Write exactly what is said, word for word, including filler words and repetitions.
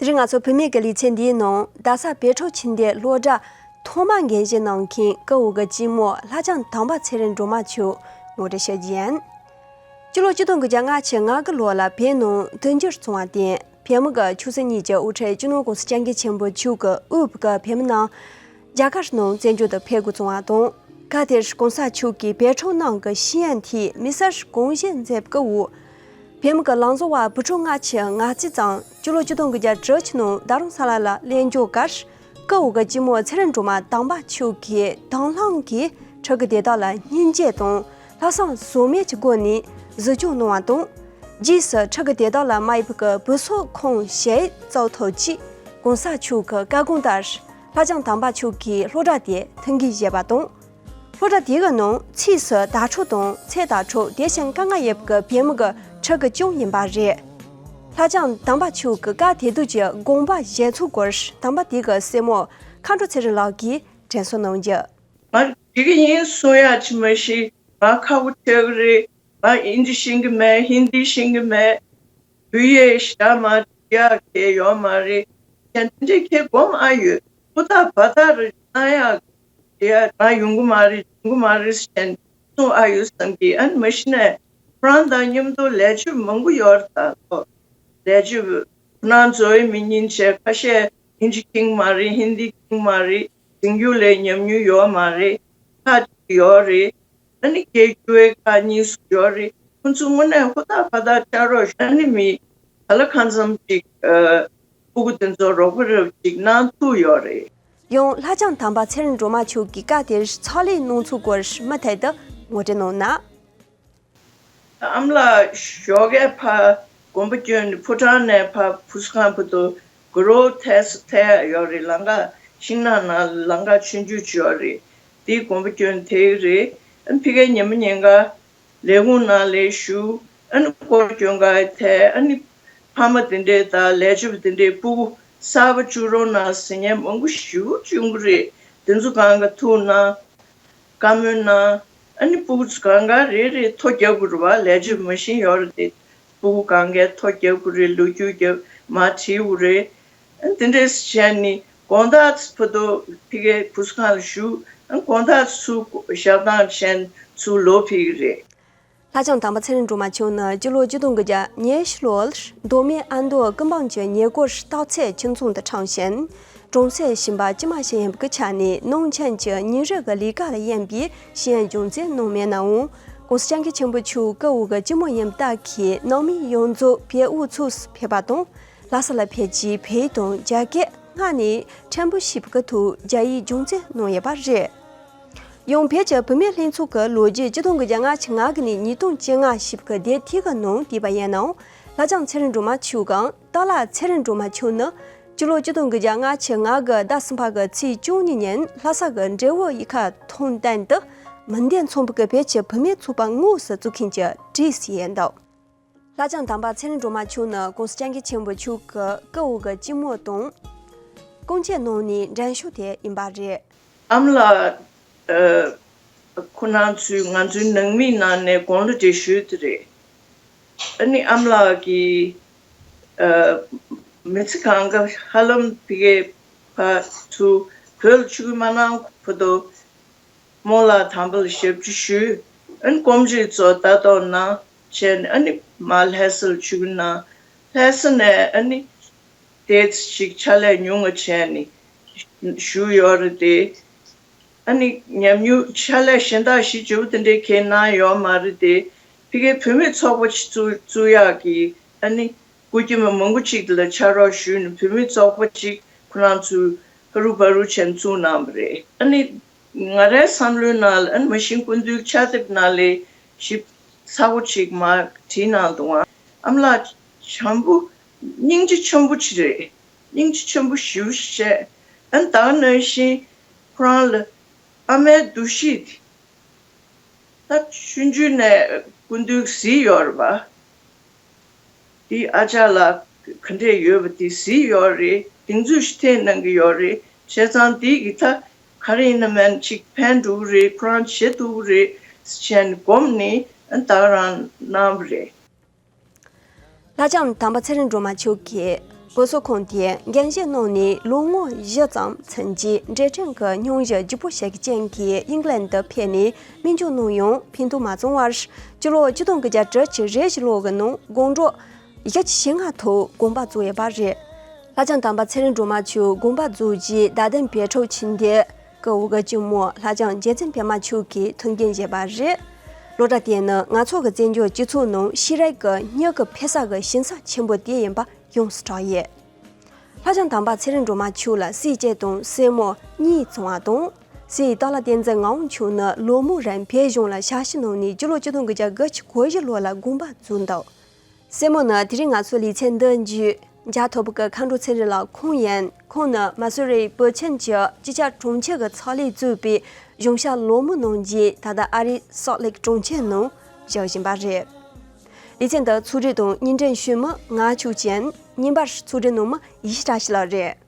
དེ་རིང་ང་ཚོ་བུད་མེད་ཀྱི་ལེ་ཚན་འདིའི་ནང་རྡ་ས་བོད་ཕྲུག་ཆེད་དོན་སློབ་གྲྭ་ཐོག་མ་འགན་བཞེས་གནང་མཁན་ཀ་འོག་གི་ལྕི་མོ་ལྷ་ལྕམ་དམ་པ་ཚེ་རིང་སྒྲོལ་མ་མཆོག་ངོ་སྤྲོད་ཞུ་རྒྱུ་ཡིན། སྤྱི་ལོ་ཆིག་སྟོང་དགུ་བརྒྱ་ལྔ་བཅུ་ང་དགུ་ལོ་ལ་བོད་ནང་དུས་འགྱུར་སོང་བར་བརྟེན། བོད་མི་གི་ཆོས་སྲིད་གཉིས་ཀྱི་དབུ་ཁྲིད་སྤྱི་ནོར་༸གོང་ས་༸སྐྱབས་མགོན་ཆེན་པོ་མཆོག་གི་དབུས་ཀྱི་བོད་མི་རྣམས་རྒྱ་གར་ནང་བཙན་བྱོལ་དུ་ཕེབས་དགོས་བྱུང་བ་དང་། སྐབས་དེར་༸གོང་ས་མཆོག་གིས་བོད་ཕྲུག་རྣམས་ཀྱི་ཤེས་ཡོན་ཐད་མི་སེར་དགོངས་བཞེས་མཛད་པའི་འོག་བོད་མི་གི་ལམ་བཟོ་བ་བུ་ཕྲུག་ལྔ་བཅུ་ང་གཅིག་ཙམ་སྤྱི་ལོ་ཆིག་སྟོང་དགུ་བརྒྱ་བཅུ་གཅིག་ནང་རྡ་རམ་ས་ལ་ལ་གླེང་བྱོལ་སྐབས། ཀ་འོག་གི་ལྕི་མོ་ཚེ་རིང་སྒྲོལ་མ་དམ་པ་མཆོག་གིས་དང་བླངས་ཀྱིས་ཕྲུ་གུ་དེ་དག་ལ་སྙིང་རྗེ་དང་ལྷག་བསམ་ཟོལ་མེད་ཀྱི་སྒོ་ནས་གཟིགས་སྐྱོང་གནང་བ་དང་། རྗེས་སུ་ཕྲུ་གུ་དེ་དག་ལ་མ་ཡིག་གི་བུ་གསོ་ཁང་ཞིག་བཙུགས་ཐུབ་ཆེད་༸གོང་ས་མཆོག་གི་བཀའ་དགོངས་ལྟར་ལྷ་ལྕམ་དམ་པ་མཆོག་གིས་སློབ་གྲྭ་དེ་ཐོན་སྐྱེད་བྱས་པ་དང་། སློབ་གྲྭ་དེ་གི་ནང་ཚིགས་སུ་ཟླ་ཕྲུག་དང་ཚེ་ཟླ་ཕྲུག་དེ་བཞིན་དཀའ་ངལ་ཡོད་པའི་བུད་མེད་ཀྱི་ཕྲུ་གུ་ཀྱང་ཡིན་པ་རེད། ལྷ་ལྕམ་དམ་པ་མཆོག་གི་སྐབས་དེ་དུས་ཀྱི་དགོངས་པ་བཞེས་ཚུལ་སྐོར་དམ་པ་དེ་གི་སྲས་མོ་མཁའ་འགྲོ་ཚེ་རིང་ལགས་ཀྱིས་དྲན་གསོ་གནང་རྒྱུ། ང་དེ་གི་ཡིན་གསུང་ཡག་ཅིག་མ་ཤེས། ང་ཁ་བོ་ཆོས་གི་རེད། ང་ཨིན་ཇི་ཤེས་གི་མེད། ཧིན་དི་ཤེས་གི་མེད། བོད་ཡིག་ཞག་མ་ཡག་གི་ཡོད་མ་རེད། ཁྱེད་འདི་འདྲའི་ཁྱེད་སྒོམ་ཨ་ཡོད། ཧུར་ཐག་བ་ཐག་རེ་གནང་ཡག་དེ་ཡ་ང་ཡོང་གི་མ་རེད། ཡོང་གི་མ་རེད་ཟེར་ནས་གསུང་ཨ་ཡོད་བསམ་གི། ཨ་ནི་མ་གཞི་ནས་ཁོ་རང་དང་མཉམ་དུ་ལས་བྱེད་མང་པོ་ཡོད་རེད། ད་ལྟ་ལས་བྱེད་ཁོ་རང་འཛོལ་མི་ཉིན་བྱས་ཁ་ཤས་ཨིན་ཇི་ཁེངས་མ་རེད། ཧིན་དི་ཁེངས་མ་རེད། ཟིང་ཡུལ་ལས་ཉམས་མྱོང་ཡོད་མ་རེད། ཁ་ཅིག་ཡོད་རེད། ཨ་ནི་སྐད་སྒྱུར་བའི་ཁག་གཉིས་སུ་ཡོད་རེད། ཁོང་ཚོ་དངོས་གནས་ཧུར་ཐག་ཕར་ཐག་ཕྱག་རོགས་ཞུ། ཨ་ནི་མི་ག་ལ་གང་འཚམ་ཅིག་ཨ་སྤུ་གུ་དེ་ཚོ་རོགས་པ་རབ་ཅིག་གནང་ཐུབ་ཡོད་རེད། ཡང་ལྷ་ལྕམ་དམ་པ་ཚེ་རིང་སྒྲོལ་མ་མཆོག་གིས་སྐབས་དེར་ཕྱག་ལས་གནང་ཚུལ་སྐོར་མུ་མཐུད་དུ་ངོ་སྤྲོད་གནང་ན། ཨ་མ་ལགས་ཞོགས་ཀས་ཕར་དགོན་པ་བསྐྱོད་ནས་ཕོ་བྲང་ནས་ཕར་བུ་གསོ་ཁང་བར་དུ་དགུ་རོ་ཐལ་ས་ཐལ་ཡོད་རེད། ལམ་ཁ་ཤིང་ནགས་ནང་ལམ་ཁ་ཆུང་ཆུང་ཅིག་ཡོད་རེད། དེའི་དགོན་པ་བསྐྱོད་ནས་ཐལ་གི་རེད། ཨ་ཕ་གིར་ཉི་མ་ཉིན་གང་ལས་ཁུངས་ནང་ལས་ཞུགས། ཨ་ནི་སྐོར་སྐྱོད་ག་ཐལ། ཨ་ནི་ཕ་མ་དེ་འདྲས་དང་ལས་བྱེད་པ་དེ་འདྲས་སྤུ་གུ་གསར་པ་བཅུག་རོགས་གནང་ཟེར་མཁན་མང་པོ་ཞེ་པོ་ཅིག་ཡོང་གི་རེད། དེ་ཚོ་གང་ག་ཐུག་གནང་། བཀའ་མོལ་གནང་། ཨ་ནི་སྤུ་གུ་ཚོ་གང་ག་རེ་རེ་ཐོ་རྒྱག་དགོས་རེད་བ། ལས་བྱེད་མ་ཤེས་ཡོད་རེད་དེ། སྤུ་གུ་གང་གས་ཐོ་རྒྱག་དགོས་རེད། ལོ་རྒྱུས་རྒྱབ་མར་བྲིས་དགོས་རེད། ཨ་ནི་དེ་འདྲས་བྱས་ནས་དགོང་དག་ཚོ་བར་དུ་ཕ་གིར་བུ་གསོ་ཁང་ལ་བཞུགས། ཨ་ནི་དགོང་དག་ཚོ་ཞབས་བཏང་བྱས་ནས་ཚུར་ལོག་ཕེབས་ཀྱི་རེད། ལྷ་ལྕམ་དམ་པ་ཚེ་རིང་སྒྲོལ་མ་མཆོག་ནི་སྤྱི་ལོ་ཆིག་སྟོང་དགུ་བརྒྱ་ཉི་ཤུ་ལོར་མདོ་སྨད་ཨ་མདོ་ཀུན་སྤངས་ཀྱི་ཉེ་འཁོར་སྟག་ཚང་ཁྱིམ་ཚང་དུ་འཁྲུངས་ཤིང་། གྲོང་གསེབ་གཞན་པ་ཅི་མ་ཞིག་ཡིན་པའི་ཆ་ནས་ནང་ཆེན་གྱི་ཉིན་རེ་གི་ལས་ཀ་ལ་གཡེམ་པའི་ཤེས་ཡོན་སྦྱོང་བརྩོན་གནང་མེད་ནའང་། ༸གོང་ས་༸སྐྱབས་མགོན་ཆེན་པོ་མཆོག་སྐུ་འོ་གི་སྐྱིད་མོ་ཡིན་སྟབས་ཀྱིས་ནང་མི་ཡོངས་རྫོགས་བོད་དབུས་ཕྱོགས་སུ་ཕེབས་པ་དང་། ལྷ་ས་ལ་ཕེབས་རྗེས་བོད་ཡིག་དང་རྒྱ་སྐད་སྔར་ནས་ཕྲན་བུ་ཤེས་པའི་ཐོག་རྒྱ་ཡིག་སྦྱོང་བརྩོན་གནང་ཡོད་པ་རེད། ཡང་བོད་ཀྱི་བུད་མེད་ལྷན་ཚོགས་ཀྱི་ལོ་རྒྱུས་ཆིག་སྟོང་དགུ་བརྒྱ་ལྔ་བཅུ་ང་དགུ་ནས་ཉིས་སྟོང་བཅོ་ལྔ་ཞེས་པའི་དེབ་ཐེར་གྱི་ནང་བྲིས་པར་ཡིན་ནའང་། ལྷ་ལྕམ་ཚེ་རིང་སྒྲོལ་མ་མཆོག་གམ་སྟག་ལྷ་ཚེ་རིང་སྒྲོལ་མ་མཆོག་ནི་སྤྱི་ལོ་ཆིག་སྟོང་དགུ་བརྒྱ་ལྔ་བཅུ་ང་དགུ་ཟླ་གསུམ་པ་གི་ཚེས་བཅུ་གཉིས་ཉིན་ལྷ་ས་གི་འབྲས་བུ་ཡིག་ཁང་མཐོང་སྟེང་དུ་མི་སྡེ་ཚང་པའི་བོད་ཀྱི་བུད་མེད་ཚོགས་པ་དངོས་སུ་བཙུགས་མཁན་གྱི་བྲིས་སུ་ཡོད་འདུག་ལྷ་ལྕམ་དམ་པ་ཚེ་རིང་སྒྲོལ་མ་མཆོག་ནི་༸གོང་ས་༸སྐྱབས་མགོན་ཆེན་པོ་མཆོག་གི་སྐུ་འོ་གི་སྐྱིད་མོ་དང་། སྐུ་མཆེད་ནང་ནས་འགྲན་ཞུགས་དེ་ཡིན་པ་རེད། ཨ་མ་ལགས། ཨ། ཁོ་རང་ཚོས་ང་ཚོའི་ནང་མིའི་ནང་ནས་དགུང་ལོ་བགྲེས་ཤོས་དེ་རེད། ཨ་ནི་ཨ་མ་ལགས་ཀྱིས། ཨ། མི་ཚེ་གང་ག་ཧ་ལམ་ཕ་གིར་ཕར་ཚུར་བོད་ལ་ཆུ་མ་གནང་བར་དུ། རྨོ་ལགས་དམ་པ་ལ་ཞབས་ཕྱི་ཞུས། ཨ་ནི་སྐོམ་རིགས་ཚོ་ལྟ་རྟོག་གནང་བྱས་ནས། ཨ་ནི་མར་ལྷ་ས་ལ་ཆིབས་བསྒྱུར་གནང་། ལྷ་ས་ནས་ཨ་ནི་དེ་ཞིག་ཕྱག་ལས་ཉུང་ངུ་བྱས་ནས་བཞུགས་ཡོད་རེད་དེ། ཨ་ནི་ཉམས་མྱོང་ཕྱག་ལས་གཞན་དག་ཞིབ་ཕྲ་བོ་དེ་འདྲའི་གང་གནང་ཡོད་མ་རེད་དེ། ཕ་གིའི་བུད་མེད་ཚོགས་པ་ཞིག་བཙུགས་བཙུགས་ཡག་གི་ཨ་ནི། སྐུ་མཁྱེན་མི་མང་པོ་ཅིག་ལ་ཕྱག་རོགས་ཞུས་ནས་བུད་མེད་ཚོགས་པ་ཅིག་ཁོ་རང་ཚོས་ཧ་རུ་བ་རུ་བྱས་ནས་བཙུགས་གནང་བ་རེད། ཨ་ནི་ང་རའི་བསམ་བློའི་ནང་ལ། ཨ་ནི་མ་གཞི་སྐུ་མདུན་ཕྱག་དེབ་ནང་ལ་ཞིབ་ཚགས་པོ་ཅིག་མར་བྲིས་གནང་འདུག་ཨ་མ་ལགས་བྱམས་པོ་སྙིང་རྗེ་ཆེན་པོ་ཅིག་རེད། སྙིང་རྗེ་ཆེན་པོ་ཞེ་པོ་ཅིག་བྱས། ཨ་ནི་ད་ག་ནང་བཞིན་ཁོ་རང་ལ་ཨ་མའི་འདུ་ཤེས་དེ། ད་ཆུང་ཆུང་ནས་སྐུ་མདུན་གཟིགས་ཡོད་རེད་པ། དེ་ཨ་ཅག་ལ་ག་འདྲས་ཡོད་པ་དེ་གཟིགས་ཡོད་རེད། གདེང་ཚོད་ཞིག་འཐེན་གནང་གི་ཡོད་རེད། བྱས་ཙང་དེ་གི་ད་ག་རེ་ཡིན་ན་མིན་ཅིག་ཕན་འགྲོ་གི་རེད། ཁོ་རང་བྱེད་ཐུབ་ཀྱི་རེད་ཟེར་བྱས་ནས་སྒོམ་ནས་ད་ག་རང་གནང་བ་རེད། ལྷ་ལྕམ་དམ་པ་ཚེ་རིང་སྒྲོལ་མ་མཆོག་གིས་ བོད་སོག་ཁོངས་དེ་འགན་བཞེས་གནང་ནས་ལོ་ངོ་བཞི་ཙམ་ཕྱིན་རྗེས། འབྲེལ་ཕྲེང་གི་སྙུང་གཞི་ལྗིད་པོ་ཞིག་ཅན་གྱིས་ཨིང་ལན་དུ་ཕེབས་ནས་སྨན་བཅོས་གནང་ཡང་ཕན་ཐོགས་མ་བྱུང་བར། སྤྱི་ལོ་ཆིག་སྟོང་དགུ་བརྒྱ་དྲུག་ཅུ་རེ་བཞི་ལོ་གི་ནང་དགོང་དྲོ་བཞི་བཅུ་ཞེ་ལྔ་ཐོག་དགོངས་པ་རྫོགས་ཡོད་པ་རེད། ལྷ་ལྕམ་དམ་པ་ཚེ་རིང་སྒྲོལ་མ་མཆོག་དགོངས་པ་རྫོགས་རྗེས། རྡ་སྟེང་བོད་ཕྲུག་ཆེད་མཐུན་གྱི་འོས་བསྐོས་ལྕམ་མོ་ལྷ་ལྕམ་རྗེ་བཙུན་པད་མ་མཆོག་གིས་ཐུགས་འགན་བཞེས་པ་རེད། སློབ་གྲྭ་དེ་ནི་ང་ཚོ་གི་བཙན་བྱོལ་སྤྱི་ཚོགས་ནང་ཤེས་རིག་གི་མྱུ་གུ་འཕེལ་ས་གི་ཞིང་ས་ཆེན་པོ་དེ་ཡིན་པ་ཡོངས་སུ་གྲགས་ཡོད། ལྷ་ལྕམ་དམ་པ་ཚེ་རིང་སྒྲོལ་མ་མཆོག་ལ་སྲས་གཅིག་དང་སྲས་མོ་གཉིས་བྱུང་བ་དང་། སྲས་སྟག་ལྷ་བསྟན་འཛིན་ངག་དབང་མཆོག་ནི་ལོ་མང་རིང་བོད་གཞུང་ལ་ཞབས་ཞུ་གནང་ནས་སྤྱི་ལོ་ཆིག་སྟོང་དགུ་བརྒྱ་དགུ་བཅུ་གོ་བཞི་ལོ་ལ་དགོངས་པ་རྫོགས་འདུག་སྲས་མོ་ནི་དེ་རིང་ང་ཚོའི་ལེ་ཚན་འདི་བརྒྱུད་མཇལ་ཐུབ་པ་གི་མཁའ་འགྲོ་ཚེ་རིང་ལགས་ཁོང་ཡིན། ཁོང་ནི་མ་སུ་རི་བོད་ཁྱིམ་གྱི་སྤྱི་ཁྱབ་དྲུང་ཆེ་གི་ཚོགས་ལས་གཙོས་པའི་གཞུང་ཞབས་ལོ་མང་གནང་རྗེས། ད་ལྟ་ཨ་རིའི་སོལ་ལེག་དྲུང་ཆེ་ནང་བཞུགས་བཞིན་པ་རེད། ལེ་ཚན་འདི་ཚོགས་སྒྲིག་དང་སྙན་སྒྲོན་ཞུ་མི་ང་ཆོས་ཅན། བརྙན་པར་ཚོགས་སྒྲིག་གནང་མི་ཡེ་ཤེས་བཀྲ་ཤིས་ལགས་རེད།